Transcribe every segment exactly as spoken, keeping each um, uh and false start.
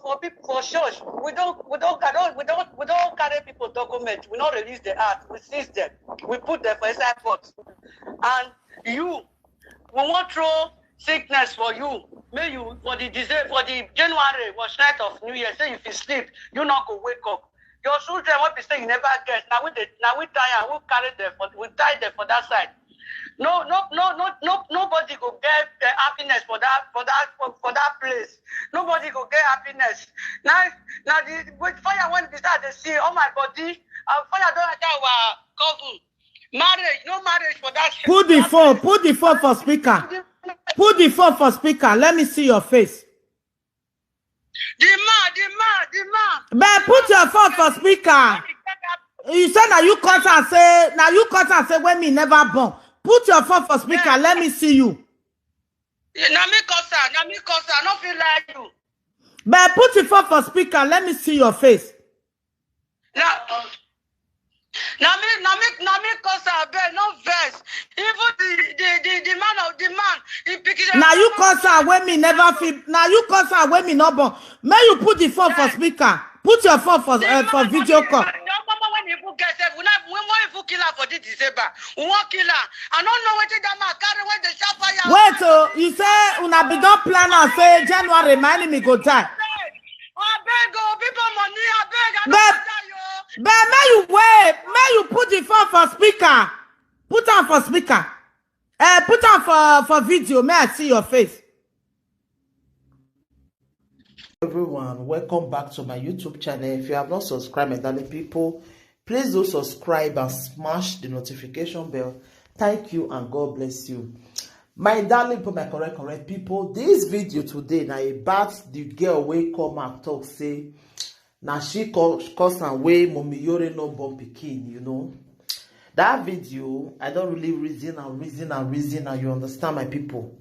for people for church, we don't we don't I don't we don't we don't carry people document. We don't release the art. We seize them. We put them for inside court. And you, we won't throw sickness for you. May you for the December, for the January was night of New Year. Say if you sleep, you not go wake up. Your children won't be saying you never get. Now we dey- now we die and we carry them for we die them for that side. No, no, no, no, no, nobody go get uh, happiness for that, for that, for, for that place. Nobody go get happiness. Now, now the with fire when we start to see, oh my body, uh, fire don't enter our coven. Marriage, no marriage for that. Put the phone, put the phone for speaker. Put the phone for speaker. Let me see your face. The man, the man, the man. But put your phone for speaker. You say now you cut and say now you cut and say when me never born. Put your phone for speaker. Let me see you. Na me cause her, na me cause her. No feel like you. But put your phone for speaker. Let me see your face. Na na me na me na me cause her. Abeg, no vex. Even the the the the man of the man, he pick it up. Now you cause her when me never feel. Now you cause her when me not born. May you put the phone for speaker. Put your phone for uh, for video call. When you get safe, we not we won't even kill her for this December. We won't kill her. I don't know what that man carry when they shot fire. Wait, oh, you say una be don plan and say January my enemy go die. I beg, oh, people money. I beg. I But- don't die, yo. But may you wait, may you put the phone for speaker. Put on for speaker. Uh, put on for for video. May I see your face? Everyone, welcome back to my YouTube channel. If you have not subscribed, my darling people, please do subscribe and smash the notification bell. Thank you and God bless you. My darling people, my correct, correct people, this video today now about the girl wey come and talk say now she cause am wey Mommy Yore no born pikin, you know. That video, I don't really reason and reason and reason and you understand my people.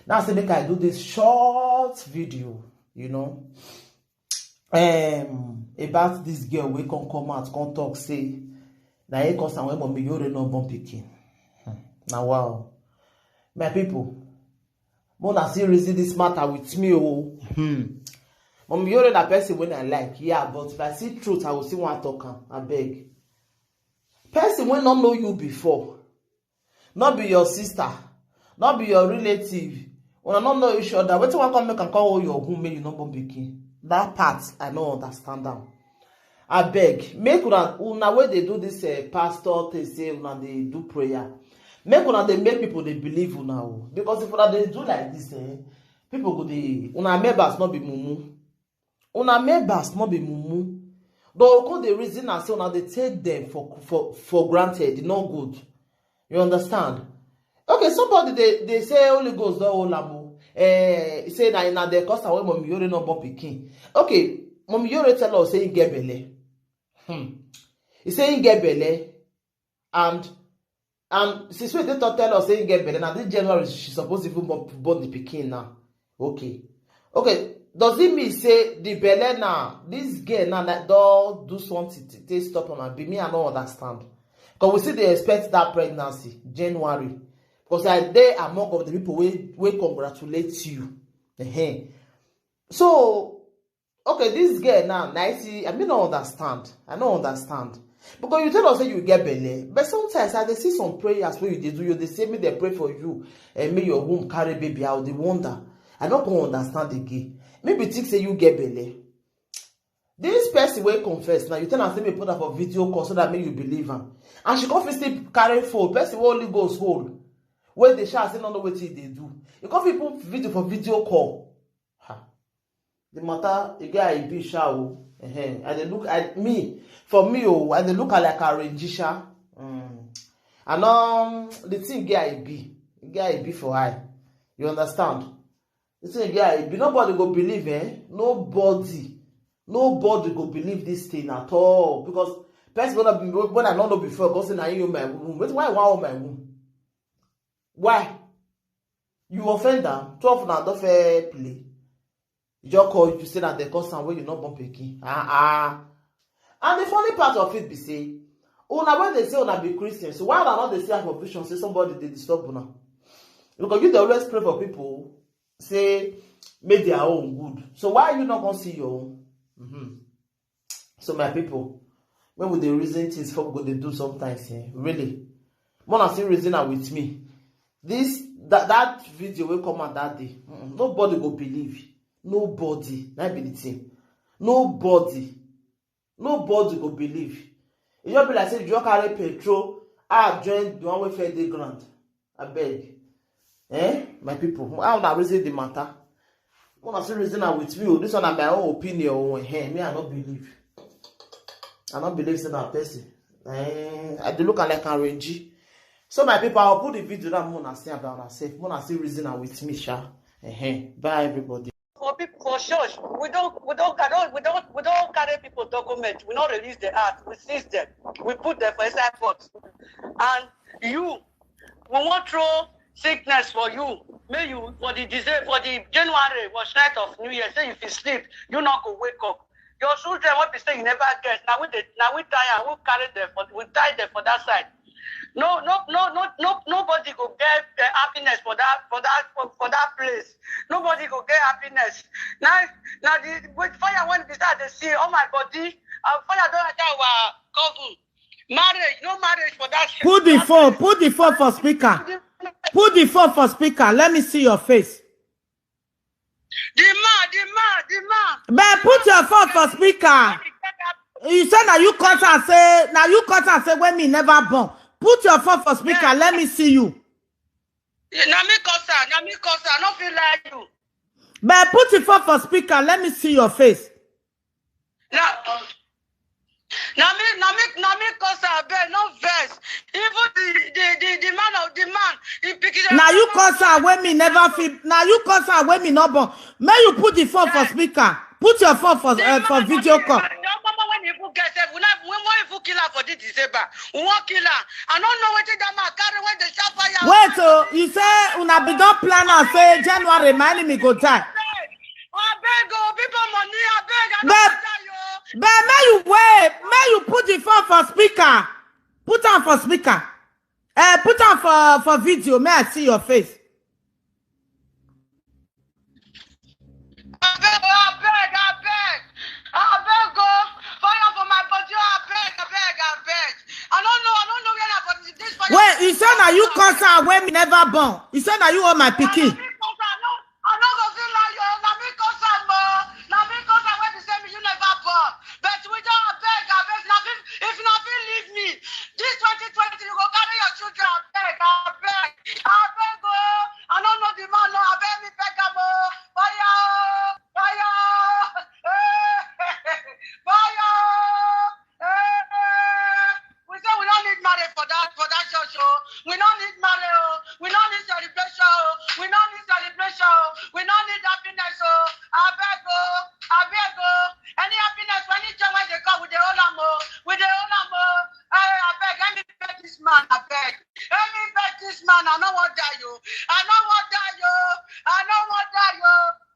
Now say make I do this short video, you know, um, about this girl wey come come out, come talk say na he cause am wey Mommy Yore no born pikin. Hmm. Na wow. My people, mona still reason this matter with me, oh. Hmm. Mommy Yore na person wey I like, yeah, but if I see truth, I will still want talk am. I beg. Person wey no know you before, not be your sister, not be your relative, una no know each other. Wetin wan come make am come hold your womb make you no born pikin? That part I no understand am. I beg, make una una wey dey do this uh, pastor thing say una dey do prayer. Make una dey make people dey believe una o, because if una dey do like this, eh, people go dey una members no be mumu. Una members no be mumu. But come dey reason and say una dey take them for for for granted, e no good. You understand? Okay, somebody dey dey say Holy Ghost don hold am o. Eh, say na na the cause wey Mommy Yore no born pikin. Okay, Mommy Yore tell us say he get belle. Hmm. He say he get belle, and and since wey dey talk tell us say he get belle, na this January she suppose even born, born the pikin now. Okay, okay. Does it mean say the belle now, this girl now that don do something to take stop am? Be me, I no understand. Because we still dey expect that pregnancy January. Because I dey among of the people wey wey congratulate you. Ehen. So okay, this girl now, now I see, I mean, no understand. I no understand. Because you tell us say you get belle, but sometimes I dey see some prayers wey you dey do, you dey say make dem pray for you and make your womb carry baby. I dey wonder. I no come understand again. Maybe think say you get belle. This person wey confess now, you tell am say make put am for video call so that make you believe am. And she come fit still carry phone. Person wey Holy Ghost hold, wey dey shout say no know wetin e dey do. You come fit put video for video call. Ha. The matter e get how e be sha o. Ehen. I dey look, I me for me o, I dey look am like arrange sha. Mm. And um, the thing get how e be, e get how e be for eye. You understand? The thing get how e be. Nobody go believe, eh? Nobody, nobody go believe this thing at all, because person wey I no know before go say na you my womb. Wait, why you wan hold my womb? Why? You offend am. Twelve na don fair play. You just call you say na the cause am wey you no born pikin. Ah ah. And the funny part of it be say, una wey dey say una be Christian, so why una no dey see am for vision say somebody dey disturb una? Because you dey always pray for people say make their own good. So why you not gonna see your own? Mm-hmm. So my people, when we dey reason things, for we go dey do sometimes, eh? Really, more than still reason am with me. This that that video will come out that day. Mm-mm. Nobody go believe. Nobody. That be the thing. Nobody. Nobody go believe. E just be like say you just carry petrol, I join the one wey fair dey ground. I beg. Eh? My people, how una reason the matter? Una still reason am with me. Oh, this one na my own opinion. Oh, eh, me, I no believe. I no believe say na person. Eh, I dey look am like arrange. So my people, I'll put the video down. Una see about yourself. Una still reason am with me, sha. Eh, bye everybody. For people for church, we don't we don't carry we don't we don't carry people document. We not release the art. We seize them. We put them for inside box. And you, we won't throw sickness for you. May you for the December, for the January was night of New Year. Say if you sleep, you not go wake up. Your children won't be saying you never get. Now we dey now we tie and we carry them for we tie them for that side. No, no, no, no, no, nobody go get the happiness for that, for that, for, for that place. Nobody go get happiness. Now, now the with fire when we start to see, oh my body, uh, fire don't attack our cousin. Marriage, no marriage for that. Put the phone, put the phone for speaker. Put the phone for speaker. Let me see your face. The man, the man, the man. But put your phone for speaker. You say now you cut and say now you cut and say when me never born. Put your phone for speaker. Let me see you. Now me cause her, now me cause her. I don't feel like you. But put your phone for speaker. Let me see your face. Now, na me na me na me cause her abeg, no vex. Even the the the the man of the man, he pick it up. Now you cause her when me never feel. Now you cause her when me not born. May you put the phone for speaker. Put your phone for uh, for video call. Your mama when you get safe, we not we won't even kill her for this December. We won't kill her. I don't know what that man carry when they shot fire. Wait, oh, you say una be don plan and say January my enemy go die. I beg oh, people money, I beg, I don't die oh. But may you wait, may you put the phone for speaker. Put on for speaker. Uh, put on for for video. May I see your face? I beg, I beg, I beg, I beg, oh, fire for my body, oh, I beg, I beg, I beg. I don't know, I don't know where I got this fire. Wait, you say now you cause her when me never born. You say now you are my pikin. I no go feel like you. Na me cause am o. Na me cause am when they say me you never born. But we don't abeg, abeg. Na fit, if na fit leave me, this twenty twenty you go carry your children. Abeg, abeg, abeg o. I don't know the man. No, abeg me beg am o. Fire o, fire o, eh, fire o. Eh, we say we don't need marriage for that for that church, oh. We don't need marriage, oh. We don't need celebration, oh. We don't need celebration, oh. We don't need happiness, oh. I beg, oh. I beg, oh. Any happiness when it when they come with the whole am, oh. With the whole am, oh. I, I beg, let me beg this man, I beg. Let me beg this man. I don't want die, oh. I don't want die, oh. I don't want die, oh.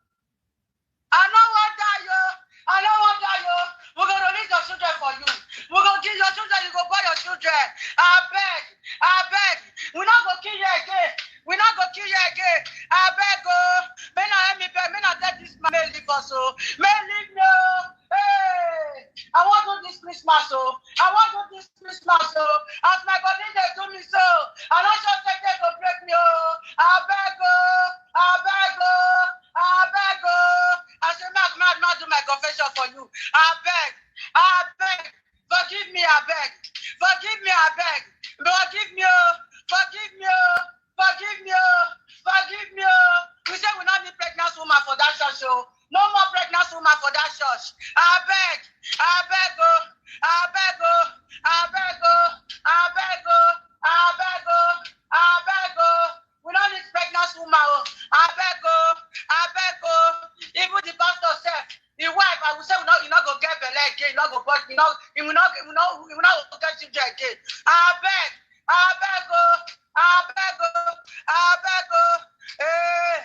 I no wan die yo. I no wan die yo. We go release your children for you. We go give your children, you go buy your children. I beg, I beg. We no go kill you again. We no go kill you again. I beg oh. May na help me beg. May na tell this man may leave us oh. May leave me oh. Hey, I wan do this Christmas oh. I wan do this Christmas oh. As my body dey do me so, I no sure say day go break me oh. I beg oh. I beg oh. I beg oh. I say make make make do my confession for you. I beg. I beg. Forgive me, I beg. Forgive me, I beg. Forgive me oh. Forgive me oh. Forgive me oh. Forgive me oh. We say we no need pregnant woman for that church oh. No more pregnant woman for that church. I beg. I beg oh. I beg oh. I beg oh. I beg oh. I beg oh. I beg oh. We no need pregnant woman oh. I beg oh. I beg oh. Even the pastor sef, the wife, I will say we no, you no go get belle again. You no go born. You no, you will not, you will not, you will not go get children again. I beg. I beg oh. I beg oh. I beg oh. Eh,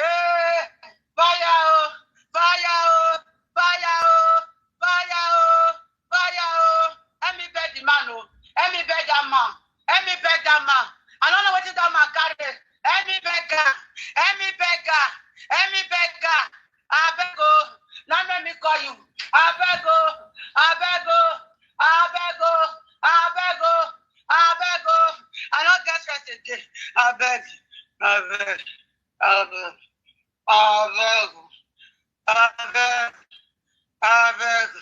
eh. Fire oh. Fire oh. Fire oh. Fire oh. Fire oh. Help me beg the man oh. Help me beg that man. Help me beg that man. I don't know what that man carry. Help me beg her. Help me beg her. Help me beg her. Abeg o, abeg o, abeg o, abeg o, abeg o. I no get stress again. Abeg, abeg, abeg, abeg, abeg, abeg,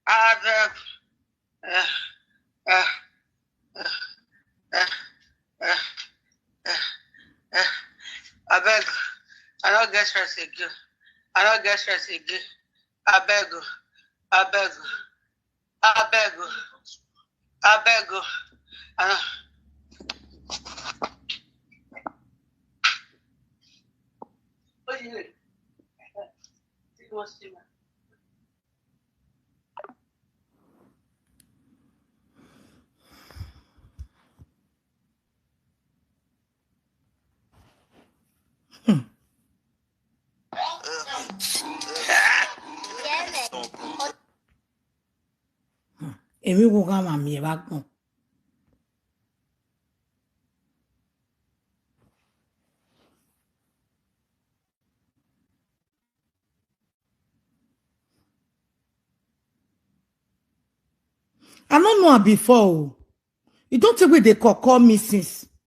abeg. Eh, eh, eh, eh, eh, eh, eh. Abeg, I no get stress again. I no get stress again. Abeg o, abeg o, abeg o, abeg o. I no. Èmi wo ká máa mi ẹ̀ bá gbọ̀n. I no know her before o. You don't think we dey call, call me since.